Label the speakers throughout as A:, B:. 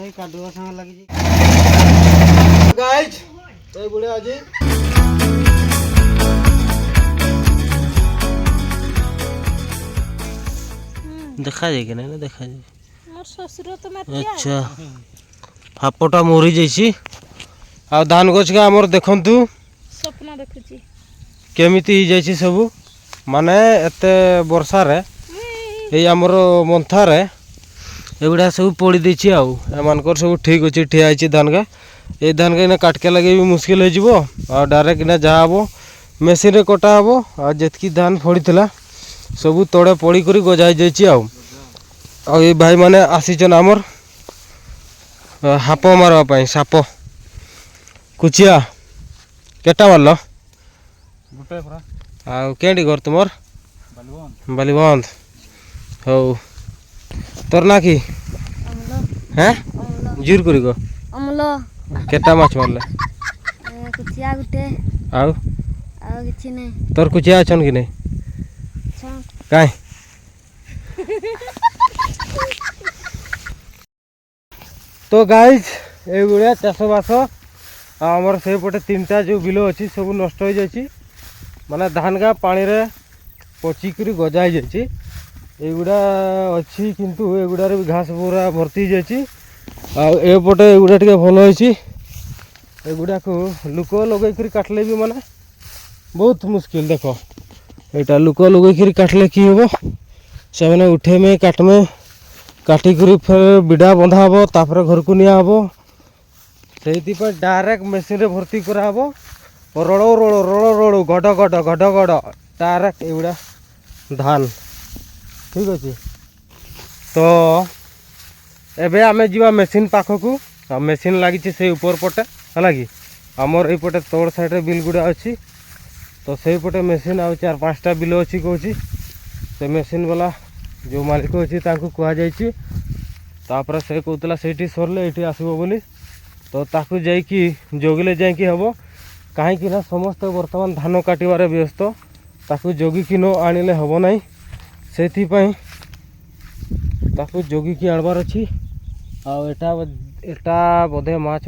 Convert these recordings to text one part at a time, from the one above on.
A: ସେଇ କାଦୁଅ ସାଙ୍ଗେ ଲାଗିଛି। ଗାଇଜ, ଏଇଭଳିଆ ଆଜି
B: ଦେଖାଯାଏ କି ନାଇଁ ନା ଦେଖାଯାଏ।
C: ମୋର ଶ୍ୱଶୁର ତ ମାତିଆ।
B: ଆଚ୍ଛା, ସାପଟା ମରି ଯାଇଛି। ଆଉ ଧାନ ଗଛକେ ଆମର ଦେଖନ୍ତୁ।
C: ସ୍ୱପ୍ନ ଦେଖୁଛି।
B: କେମିତି ହେଇଯାଇଛି ସବୁ। ମାନେ ଏତେ ବର୍ଷାରେ ଏଇ ଆମର ମନ୍ଥାରେ ଏଗୁଡ଼ା ସବୁ ପୋଡ଼ି ଦେଇଛି। ଆଉ ଏମାନଙ୍କର ସବୁ ଠିକ୍ ଅଛି, ଠିଆ ହେଇଛି ଧାନଗା। ଏଇ ଧାନଗା ଏଇନା କାଟକେ ଲାଗି ବି ମୁସ୍କିଲ ହେଇଯିବ। ଆଉ ଡାଇରେକ୍ଟ ଏଇନା ଯାହା ହେବ ମେସିନ୍ରେ କଟା ହେବ। ଆଉ ଯେତିକି ଧାନ ଫଳିଥିଲା ସବୁ ତଳେ ପଡ଼ିକରି ଗଜା ହେଇଯାଇଛି। ଆଉ ଆଉ ଏଇ ଭାଇମାନେ ଆସିଛନ୍ ଆମର ସାପ ମାରବା ପାଇଁ। ସାପ କୁଚିଆ କେଟା ମାରିଲ?
A: ଗୋଟେ ପୁରା।
B: ଆଉ କେଁଠି ଘର ତୁମର?
A: ବାଲିବନ୍ଦ।
B: ବାଲିବନ୍ଦ। ହଉ, ତୋର ନା କି?
D: ଅମଲ।
B: ହେଁ?
D: ଅମଲ।
B: ଜୋର କରି କହ।
D: ଅମଲ।
B: କେଟା ମାଛ ମାରିଲେ?
D: କୁଚିଆ ଗୋଟେ।
B: ଆଉ?
D: ଆଉ କିଛି ନାହିଁ।
B: ତୋର କୁଚିଆ ଅଛନ୍ କି ନାଇଁ?
D: ଅଛନ୍।
B: କାଇଁ ତ ଗାଇଜ, ଏଇଭଳିଆ ଚାଷବାସ। ଆଉ ଆମର ସେଇପଟେ ତିନିଟା ଯେଉଁ ବିଲ ଅଛି ସବୁ ନଷ୍ଟ ହେଇଯାଇଛି। ମାନେ ଧାନ ଗା ପାଣିରେ ପଚିକରି ଗଜା ହେଇଯାଇଛି। ଏଇଗୁଡ଼ା ଅଛି, କିନ୍ତୁ ଏଗୁଡ଼ାରେ ବି ଘାସ ପୁରା ଭର୍ତ୍ତି ହେଇଯାଇଛି। ଆଉ ଏପଟେ ଏଗୁଡ଼ା ଟିକେ ଭଲ ହେଇଛି। ଏଗୁଡ଼ାକୁ ଲୋକ ଲଗେଇକରି କାଟିଲେ ବି ମାନେ ବହୁତ ମୁସ୍କିଲ। ଦେଖ, ଏଇଟା ଲୋକ ଲଗେଇକରି କାଟିଲେ କି ହେବ? ସେମାନେ ଉଠେଇମେ, କାଟମେ, କାଟିକରି ଫେର ବିଡ଼ା ବନ୍ଧା ହେବ, ତାପରେ ଘରକୁ ନିଆ ହେବ। ସେଇଥିପାଇଁ ଡାଇରେକ୍ଟ ମେସିନ୍ରେ ଭର୍ତ୍ତି କରାହେବ। ରୋଳ ରୋଳ ରୋଳ ରୋଳ, ଗଡ଼ ଗଡ଼ ଗଡ଼ ଗଡ଼, ଡାଇରେକ୍ଟ ଏଗୁଡ଼ା ଧାନ। ଠିକ୍ ଅଛି, ତ ଏବେ ଆମେ ଯିବା ମେସିନ୍ ପାଖକୁ। ଆଉ ମେସିନ୍ ଲାଗିଛି ସେଇ ଉପର ପଟେ, ହେଲା କି? ଆମର ଏଇପଟେ ତଳ ସାଇଡ଼୍ରେ ବିଲ୍ ଗୁଡ଼ା ଅଛି। ତ ସେଇପଟେ ମେସିନ୍ ଆଉ 4-5ଟା ବିଲ ଅଛି କହୁଛି। ସେ ମେସିନ୍ ବାଲା ଯେଉଁ ମାଲିକ ଅଛି ତାଙ୍କୁ କୁହାଯାଇଛି। ତାପରେ ସେ କହୁଥିଲା ସେଇଠି ସରିଲେ ଏଇଠି ଆସିବ ବୋଲି। ତ ତାକୁ ଯାଇକି ଜଗିଲେ ଯାଇକି ହେବ, କାହିଁକି ନା ସମସ୍ତେ ବର୍ତ୍ତମାନ ଧାନ କାଟିବାରେ ବ୍ୟସ୍ତ। ତାକୁ ଜଗିକି ନ ଆଣିଲେ ହେବ ନାହିଁ। ସେଥିପାଇଁ ତାକୁ ଜଗିକି ଆଣିବାର ଅଛି। ଆଉ ଏଟା ବୋଧେ ମାଛ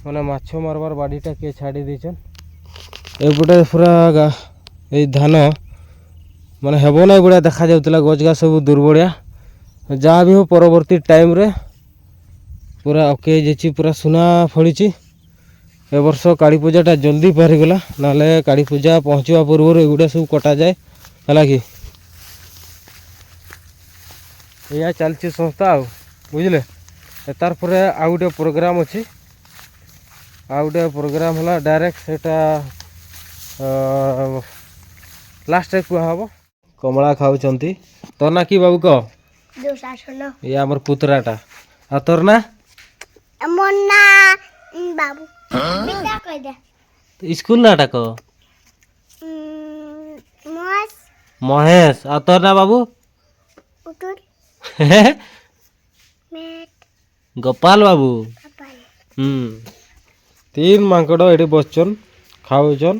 B: ମାନେ ମାଛ ମାରବାର ବାଡ଼ିଟା କିଏ ଛାଡ଼ି ଦେଇଛନ୍ ଏପଟେ ପୁରା। ଏଇ ଧାନ ମାନେ ହେବ ନାହିଁ ଭଳିଆ ଦେଖାଯାଉଥିଲା। ଗଛ ଗାଛ ସବୁ ଦୁର୍ବଳିଆ। ଯାହା ବି ହଉ, ପରବର୍ତ୍ତୀ ଟାଇମ୍ରେ ପୁରା ଓକେ ହେଇଯାଇଛି, ପୁରା ସୁନା ଫଳିଛି। ଏ ବର୍ଷ କାଳୀ ପୂଜାଟା ଜଲ୍ଦି ପାରିଗଲା, ନହେଲେ କାଳୀ ପୂଜା ପହଞ୍ଚିବା ପୂର୍ବରୁ ଏଗୁଡ଼ା ସବୁ କଟାଯାଏ, ହେଲା କି? ଏଇଆ ଚାଲିଛି ସଂସ୍ଥା ଆଉ, ବୁଝିଲେ? ତାର ପରେ ଆଉ ଗୋଟେ ପ୍ରୋଗ୍ରାମ୍ ଅଛି। ଆଉ ଗୋଟେ ପ୍ରୋଗ୍ରାମ୍ ହେଲା ଡାଇରେକ୍ଟ ସେଇଟା ଲାଷ୍ଟରେ କୁହାହେବ। କମଳା ଖାଉଛନ୍ତି। ତୋର ନା କି ବାବୁ କହ?
D: ଦୁଶାସନ।
B: ଇଏ ଆମର ପୁତୁରାଟା। ଆଉ ତୋର ନା?
D: ମୋ ନା ବାବୁ ବିଦା କହିଦେ।
B: ସ୍କୁଲ ନାଁଟା କହ।
D: ମହେଶ।
B: ମହେଶ। ଆଉ ତୋର ନା ବାବୁ?
D: ପୁଟୁଲ ମେଟ।
B: ଗୋପାଲ ବାବୁ।
D: ପାପାଲ।
B: ହୁଁ, ତିନ ମାଙ୍କଡ଼ ଏଠି ବସଛନ୍, ଖାଉଛନ୍।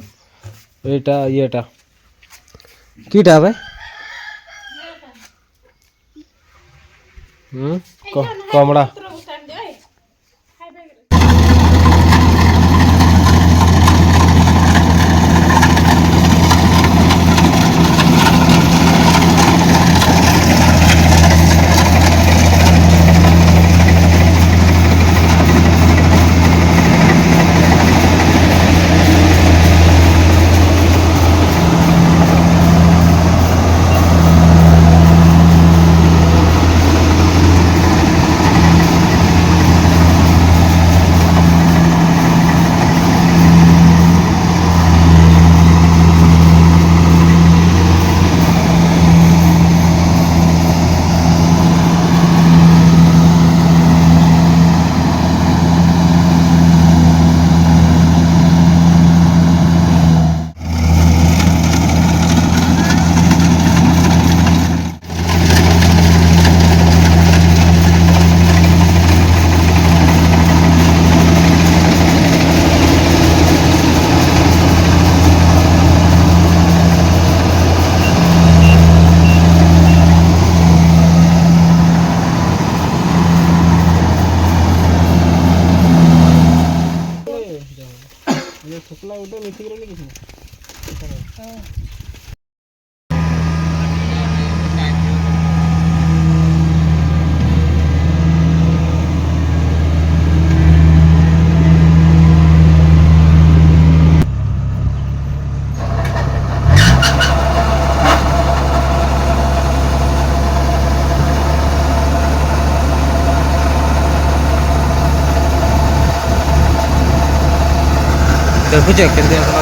B: ଏଇଟା ଇଏଟା କିଟା ବେ? ହୁଁ, କମଳା।
A: ଗୋଟେ ମିଶିକି ରହିଲେ କିଛି ନାହିଁ।
B: ଦେଖୁଛ କେମିତି ଆସିଲା।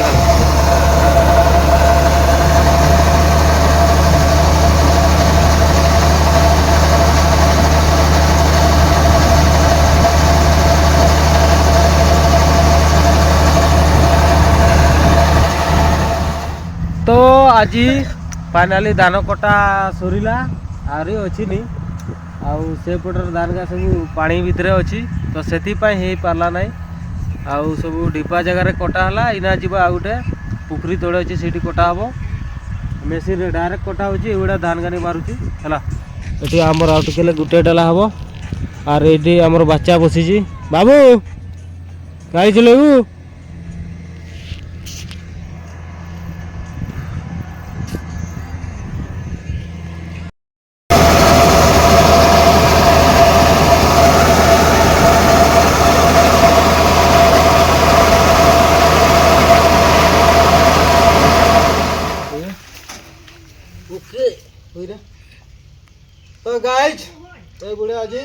B: ତ ଆଜି ଫାଇନାଲି ଧାନ କଟା ସରିଲା, ଆହୁରି ଅଛି ନି। ଆଉ ସେପଟର ଧାନଗା ସବୁ ପାଣି ଭିତରେ ଅଛି, ତ ସେଥିପାଇଁ ହେଇପାରିଲା ନାହିଁ। ଆଉ ସବୁ ଢିପା ଜାଗାରେ କଟା ହେଲା। ଇନା ଯିବା ଆଉ ଗୋଟେ ପୋଖରୀ ତଳେ ଅଛି, ସେଇଠି କଟା ହେବ। ମେସିନ୍ରେ ଡାଇରେକ୍ଟ କଟା ହେଉଛି। ଏଗୁଡ଼ା ଧାନ ଗାନି ମାରୁଛି ହେଲା। ଏଠି ଆମର ଆଉ ଟିକେ ହେଲେ ଗୋଟେ ଡାଲା ହେବ। ଆର୍ ଏଇଠି ଆମର ବାଚ୍ଚା ବସିଛି। ବାବୁ, ଗାଡ଼ି ଚଲେଇବୁ? ଓକେ। ତ ଗାଇଜ୍, ଏଇଭଳିଆ ଆଜି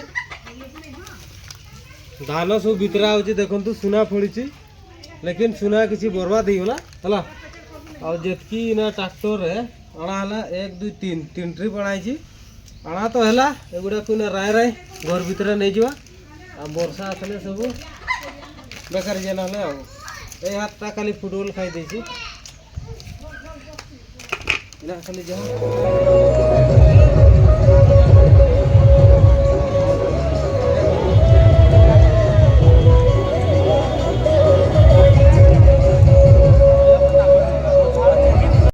B: ଧାନ ସବୁ ବିତରା ହେଉଛି। ଦେଖନ୍ତୁ, ସୁନା ଫଳିଛି, ଲେକିନ୍ ସୁନା କିଛି ବର୍ବାଦ ହେଇଗଲା ହେଲା। ଆଉ ଯେତିକି ନା ଟ୍ରାକ୍ଟରରେ ଅଣା ହେଲା, 1 2 3, ତିନି ଟ୍ରିପ୍ ଅଣା ହେଇଛି। ଅଣା ତ ହେଲା, ଏଗୁଡ଼ାକୁ ନା ରାୟ ରାୟ ଘର ଭିତରେ ନେଇଯିବା। ଆଉ ବର୍ଷା ଆସିଲେ ସବୁ ବେକାର ହେଇଯିବ ନହେଲେ। ଆଉ ଏଇ ହାତଟା ଖାଲି ଫୁଟବଲ ଖାଇ ଦେଇଛି। ଏଇଟା ଖାଲି ଯାହା